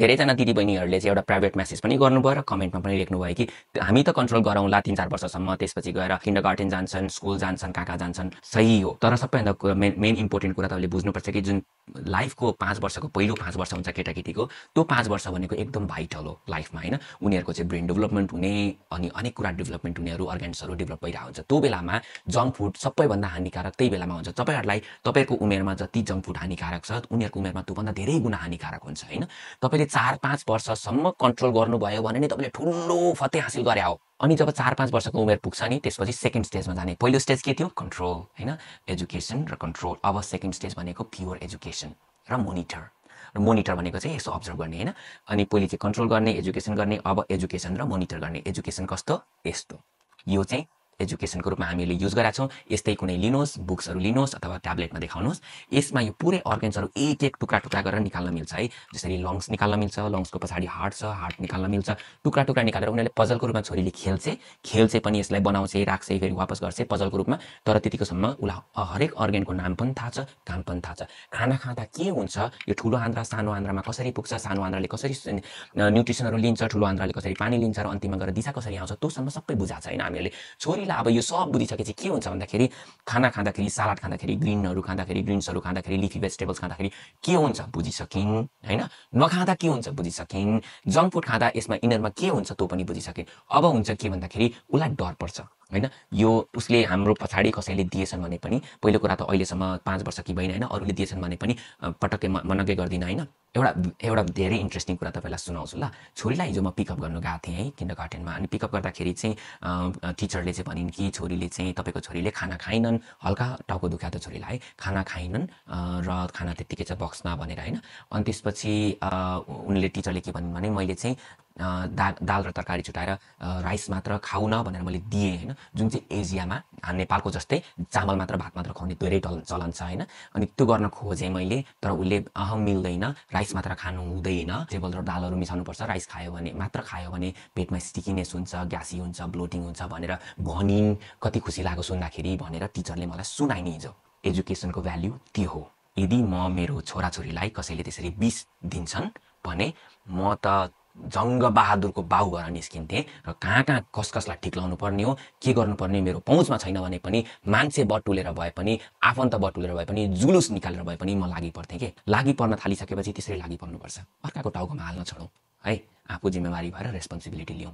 धेरैजना दिदीबहिनीहरूले चाहिँ एउटा प्राइभेट मेसेज पनि गर्नुभयो र कमेन्टमा पनि लेख्नुभयो कि हामी त कन्ट्रोल गरौँला 3-4 वर्षसम्म, त्यसपछि गएर किन्डरगार्टन जान्छन्, स्कुल जान्छन्, कहाँ जान्छन्, सही हो। तर सबैभन्दा मेन इम्पोर्टेन्ट कुरा तपाईँले बुझ्नुपर्छ कि जुन लाइफको 5 वर्षको पहिलो 5 वर्ष हुन्छ केटाकेटीको, त्यो 5 वर्ष भनेको एकदम भाइटल हो लाइफमा हैन। उनीहरूको चाहिँ ब्रेन डेभलपमेन्ट हुने अनि अनेक कुरा डेभलपमेन्ट हुनेहरू, अर्गेन्सहरू डेभलप भइरहेको हुन्छ। त्यो बेलामा जङ्क फुड सबैभन्दा हानिकारक त्यही बेलामा हुन्छ। तपाईँहरूलाई तपाईँको उमेरमा जति जङ्क फुड हानिकारक छ, उनीहरूको उमेरमा त्योभन्दा धेरै गुणा हानिकारक हुन्छ हैन। तपाईँले 4-5 वर्षसम्म कन्ट्रोल गर्नुभयो भने नि तपाईँले ठुलो फतेह हासिल गरे हो। अनि जब 4-5 वर्षको उमेर पुग्छ नि, त्यसपछि सेकेन्ड स्टेजमा जाने। पहिलो स्टेज के थियो? कन्ट्रोल हैन, एजुकेसन र कन्ट्रोल। अब सेकेन्ड स्टेज भनेको प्योर एजुकेसन र मोनिटर। र मोनिटर भनेको चाहिँ यसो अब्जर्भ गर्ने हैन। अनि पहिले चाहिँ कन्ट्रोल गर्ने, एजुकेसन गर्ने, अब एजुकेसन र मोनिटर गर्ने। एजुकेसन कस्तो? यस्तो। यो चाहिँ एजुकेसनको रूपमा हामीले युज गरेका छौँ। यस्तै कुनै लिनुहोस्, बुक्सहरू लिनुहोस् अथवा ट्याब्लेटमा देखाउनुहोस्। यसमा यो पुरै अर्गेन्सहरू एक टुक्रा टुक्रा गरेर निकाल्न मिल्छ है। जसरी लङ्स निकाल्न मिल्छ, लङ्सको पछाडि हार्ट छ, हार्ट निकाल्न मिल्छ। टुक्रा टुक्रा निकालेर उनीहरूले पजलको रूपमा छोरीले खेल्छे पनि, यसलाई बनाउँछे, राख्छे, फेरि वापस गर्छे पजलको रूपमा। तर त्यतिकोसम्म उसलाई हरेक अर्गेनको नाम पनि थाहा छ, काम पनि थाहा छ। खाना खाँदा के हुन्छ, यो ठुलो आन्द्रा सानो आन्द्रामा कसरी पुग्छ, सानो आन्द्राले कसरी न्युट्रिसनहरू लिन्छ, ठुलो आन्द्राले कसरी पानी लिन्छ र अन्तिममा गएर दिशा कसरी आउँछ, त्योसम्म सबै बुझाएको छ हैन हामीहरूले। छोरीलाई अब यो सब बुझिसकेपछि के हुन्छ भन्दाखेरि खाना खाँदाखेरि, सलाद खाँदाखेरि, ग्रिन्सहरू खाँदाखेरि, लिफी भेजिटेबल्स खाँदाखेरि के हुन्छ बुझिसकिन् हैन। नखाँदा के हुन्छ बुझिसकिन्। जङ्क फुड खाँदा यसमा यिनीहरूमा के हुन्छ त्यो पनि बुझिसकिन्। अब हुन्छ के भन्दाखेरि उसलाई डर पर्छ हैन। यो उसले हाम्रो पछाडि कसैले दिएछन् भने पनि, पहिलो कुरा त अहिलेसम्म 5 वर्ष कि बहिनी हैन, अरूले दिएछन् भने पनि पटक्कै मनग्गै गर्दिनँ हैन। एउटा धेरै इन्ट्रेस्टिङ कुरा तपाईँलाई सुनाउँछु ल। छोरीलाई हिजो म पिकअप गर्नु गएको थिएँ है किन्डरगार्टनमा। अनि पिकअप गर्दाखेरि चाहिँ टिचरले चाहिँ भनिन् कि छोरीले चाहिँ, तपाईँको छोरीले खाना खाइनन्, हल्का टाउको दुख्या त छोरीलाई, खाना खाइनन् र खाना त्यत्तिकै छ बक्समा भनेर हैन। अनि त्यसपछि उनले टिचरले के भनिन् भने, मैले चाहिँ दाल र तरकारी छुटाएर राइस मात्र खाऊ न भनेर मैले दिएँ हैन। जुन चाहिँ एसियामा नेपालको जस्तै चामल मात्र भात मात्र खुवाउने धेरै चलन छ हैन। अनि त्यो गर्न खोजेँ मैले, तर उसले मिल्दैन, राइस मात्र खानु हुँदैन, टेबल र दालहरू मिसाउनुपर्छ, राइस मात्र खायो भने पेटमा स्टिकीनेस हुन्छ, ग्यासी हुन्छ, ब्लोटिङ हुन्छ भनेर भनिन्। कति खुसी लाग्यो सुन्दाखेरि भनेर टिचरले मलाई सुनाइन् हिजो। एजुकेसनको भ्याल्यु त्यो हो। यदि म मेरो छोराछोरीलाई कसैले त्यसरी विष दिन्छन् भने म त जङ्गबहादुरको बाउ भएर निस्किन्थेँ र कहाँ कसलाई ठिक्लाउनु पर्ने हो, के गर्नुपर्ने मेरो पहुँचमा छैन भने पनि, मान्छे बटुलेर भए पनि, आफन्त बटुलेर भए पनि, जुलुस निकालेर भए पनि म लागि पर्थेँ के। लागि पर्न थालिसकेपछि त्यसरी लागि पर्नुपर्छ। अर्काको टाउकोमा हाल्न छोडौँ है, आफू जिम्मेवारी भएर रेस्पोन्सिबिलिटी लिउँ।